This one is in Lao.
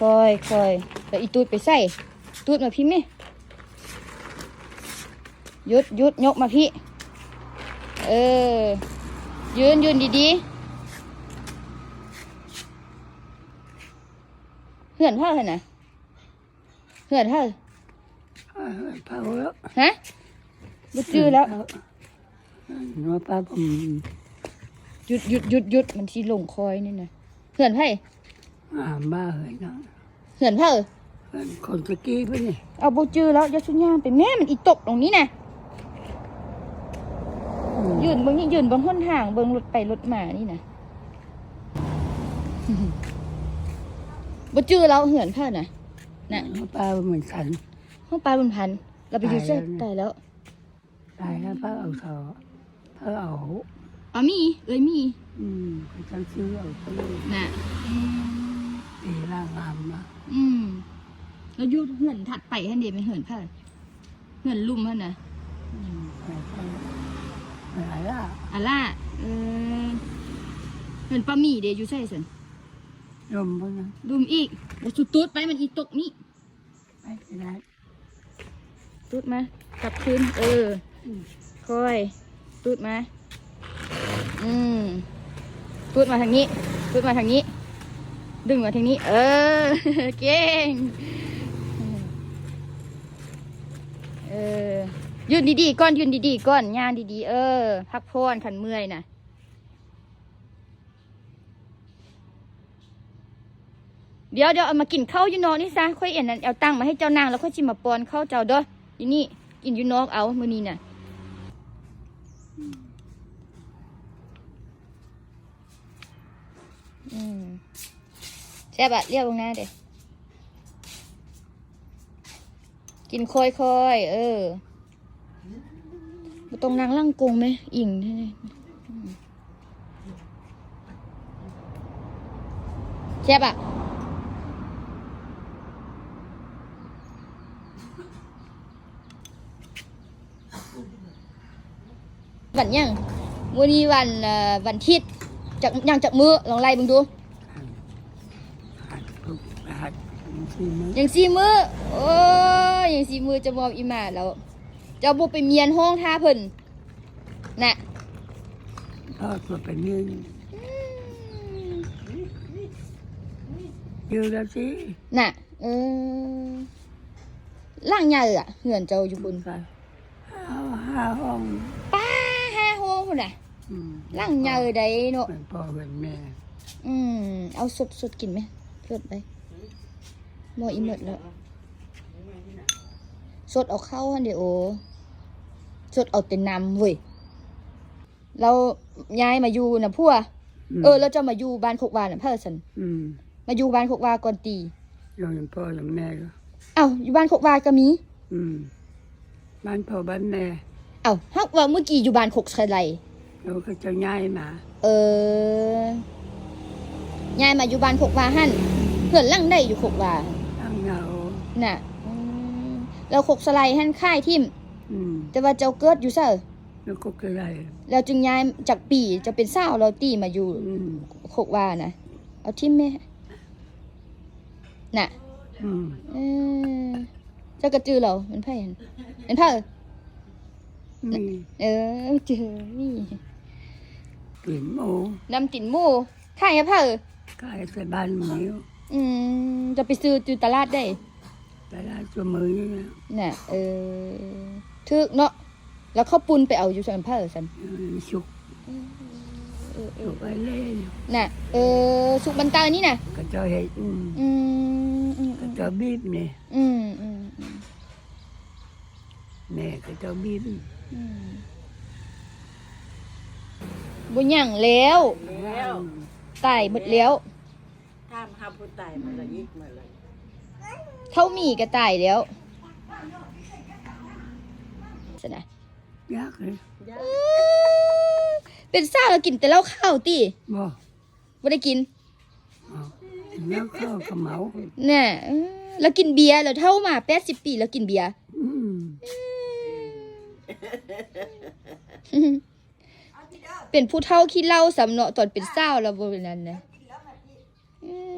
ຄ່ອຍໆ ແລ້ວອີຕູດໄປໃສ? ຕູດມາພີ້ແມະ. ຢຸດ ຢຸດ ຍົກມາພີ້. ເອີ ຢືນ ຢືນດີໆ. ເຮືອນໃຜຫັ້ນນະ? ເຮືອນໃຜ? ເຮືອນເຖົ້າແລ້ວ. ຮະ? ບໍ່ຈື່ແລ້ວ. ເຮືອນເຖົ້າ ເຮືອນປ້າ ອືມ ຢຸດ ຢຸດ ຢຸດ ຢຸດ ມັນຊິຫຼົງຄ່ອຍນີ້ນະ. ເຮືອນໃຜ? ອາ ບ້າເຮືອນນະ. ເຮືອນໃຜ? ເຮືອນຄົນຕະກີ້ພຸ້ນນີ້. ເອົາ ບໍ່ຈື່ແລ້ວ. ຢ່າສູ່ຍ່າງໄປແມ່ ມັນອີຕົກຕົງນີ້ນະ. ອືມ ຢືນເບິ່ງນີ້ ຢືນເບິ່ງຫົນທາງ ເບິ່ງລົດໄປລົດມານີ້ນະ. ບໍ່ຈື່ແລ້ວ ເຮືອນໃຜນະ? ນະ ເຮືອນປ້າບຸນພັນ. ເຮືອນປ້າບຸນພັນ ລາວໄປຢູ່ໃສ? ຕາຍແລ້ວ ຕາຍແລ້ວ ຕາຍແລ້ວ. ເພິ່ນເອົາເຂົາ ເພິ່ນເອົາ ອາ ມີ ເອື້ອຍມີ. ອືມ ເຂົາເຈົ້າຊື້ເອົາ ນະ. ອືມ ເອ ລາງາມນະ. ອືມ ແລ້ວຢູ່ເຮືອນຖັດໄປຫັ້ນເດ ແມ່ນເຮືອນໃຜ? ເຮືອນລຸ່ມຫັ້ນນະ. ອືມ ເຮືອນອາລ່າ ອາລ່າ. ເອີ ເຮືອນປ້າໝີເດ ຢູ່ໃສຊັ້ນ? ລຸ່ມພຸ້ນນະ. ລຸ່ມອີກ. ບໍ່ ສຸດຕູດໄປ ມັນອີຕົກນີ້. ໄປກໍໄດ້. ຕູດມາ ກັບຄືນ. ເອີ ອືມ ຄ່ອຍ ຕູດມາ. ອືມ ຕູດມາທາງນີ້ ຕູດມາທາງນີ້ ດຶງມາທາງນີ້. ເອີ ເກັ່ງ. ເອີ ຢືນດີໆກ່ອນ ຢືນດີໆກ່ອນ ຍ່າງດີໆ. ເອີ ພັກຜ່ອນ ຄັນເມື່ອຍນະ. ດຽວ ດຽວເອົາມາກິນເຂົ້າຢູ່ນອກນີ້ຊະ. ຂ້ອຍ ອັນນັ້ນ ເອົາຕັ່ງມາໃຫ້ເຈົ້ານັ່ງ ແລ້ວຂ້ອຍຊິມາປ້ອນເຂົ້າເຈົ້າເດີ້. ຢູ່ນີ້ ກິນຢູ່ນອກເອົາມື້ນີ້ນະ. ອືມ ແຊບອະ. ລຽບລົງໜ້າເດ້. ກິນຄ່ອຍໆ ເອີ ບໍ່ຕ້ອງນັ່ງຫຼັງກົງແມະ ອີງ. ແຊບອະ. ວັນຫຍັງ? ມື້ນີ້ວັນ ເອີ ວັນທິດ. ຈັກ ຍັງຈັກມື້? ລອງໄລ່ເບິ່ງດູ. ຍັງສີ່ມື້. ໂອ້ຍ ຍັງສີ່ມື້ຈະມອບອີ່ໝາແລ້ວ. ເຈົ້າບໍ່ໄປມ້ຽນຫ້ອງຖ້າເພິ່ນນະ. ເອີ ກໍໄປມ້ຽນ. ອືມ ຢູ່ແລ້ວຊິນະ. ເອີ ຫຼັງໃຫຍ່ອະ ເຮືອນເຈົ້າຢູ່ພຸ້ນ. ຫ້າ ຫ້າຫ້ອງ. ປ້າ ຫ້າຫ້ອງພຸ້ນນະ. ອືມ ຫຼັງໃຫຍ່ໃດເນາະ. ເປັນພໍ່ເປັນແມ່. ອືມ ເອົາສົດໆກິນແມະ ສົດໄປ. ໝໍອີ່ໝົດແລ້ວ. ສົດເອົາເຂົ້າຫັ້ນເດ. ໂອ ສົດເອົາແຕ່ນ້ຳເວີຍ. ລາວຍ້າຍມາຢູ່ນຳຜົວ. ອືມ ເອີ ແລ້ວເຈົ້າມາຢູ່ບ້ານຄົກວານຳໃຜຊັ້ນ? ອືມ ມາຢູ່ບ້ານຄົກວາກ່ອນຕິ? ຢູ່ນຳພໍ່ນຳແມ່. ເອົ້າ ຢູ່ບ້ານຄົກວາກໍມີ? ອືມ ບ້ານພໍ່ບ້ານແມ່. ເອົ້າ ຫາກວ່າມື້ກີ້ຢູ່ບ້ານຄົກສະໄລ. ໂອ ເຂົາເຈົ້າຍ້າຍມາ. ເອີ ຍ້າຍມາຢູ່ບ້ານຄົກວາຫັ້ນ. ເຮືອນຫຼັງໃດຢູ່ຄົກວາ? ຫຼັງເກົ່ານະ. ອືມ ແລ້ວຄົກສະໄລຫັ້ນຂາຍຖິ້ມ. ອືມ ແຕ່ວ່າເຈົ້າເກີດຢູ່ໃສ? ຢູ່ຄົກສະໄລ. ແລ້ວຈຶ່ງຍ້າຍ ຈັກປີເຈົ້າເປັນສາວແລ້ວຕິມາຢູ່ ອືມ ຄົກວານະ? ເອົາຖິ້ມແມະນະ. ອືມ ເອີ ເຈົ້າກໍຈື່ລາວ ແມ່ນໃຜຫັ້ນ? ແມ່ນໃຜ? ມີ ເອີ ຈື່ມີ ຕີນໝູ ນ້ຳຕີນໝູ. ຂາຍໃຫ້ໃຜ? ຂາຍໃສ່ບ້ານໝູ. ອືມ ຈະໄປຊື້ຢູ່ຕະຫຼາດໃດ? ຕະຫຼາດຊຸມື້ນີ້ນະ. ນະ ເອີ ຖືກເນາະ. ແລ້ວເຂົ້າປຸ້ນໄປເອົາຢູ່ໃສນຳໃຜຊັ້ນ? ເອີ ສຸກ ເອີ ເອີ ສຸກໄປເລີຍນະ. ເອີ ສຸກບັນເຕີນີ້ນະ ເຂົາເຈົ້າເຮັດ. ອືມ ອືມ ເຂົາເຈົ້າບີບນີ້. ອືມ ອືມ ອືມ ແມ່ເຂົາເຈົ້າບີບ. ອືມ ບໍ່ຫຍັງແລ້ວ ແລ້ວ ຕາຍໝົດແລ້ວ. ຖາມຫາຜູ້ຕາຍມາລະອີກມາລະ. ເຖົ້າໝີກໍຕາຍແລ້ວຊັ້ນນະ. ຢາກເລີຍ. ເປັນສາວແລ້ວກິນແຕ່ເຫຼົ້າຂາວຕິ? ບໍ່ ບໍ່ໄດ້ກິນ. ເຫຼົ້າ ກິນເຫຼົ້າຂາວກໍເມົານະ. ເອີ ແລ້ວກິນເບຍ ແລ້ວເຖົ້າມາແປດສິບປີແລ້ວກິນເບຍ. ອືມ ເປັນຜູ້ເຖົ້າຂີ້ເຫຼົ້າຊ້ຳເນາະ ຕອນເປັນສາວແລ້ວບໍ່ເປັນນັ້ນນະ. ອືມ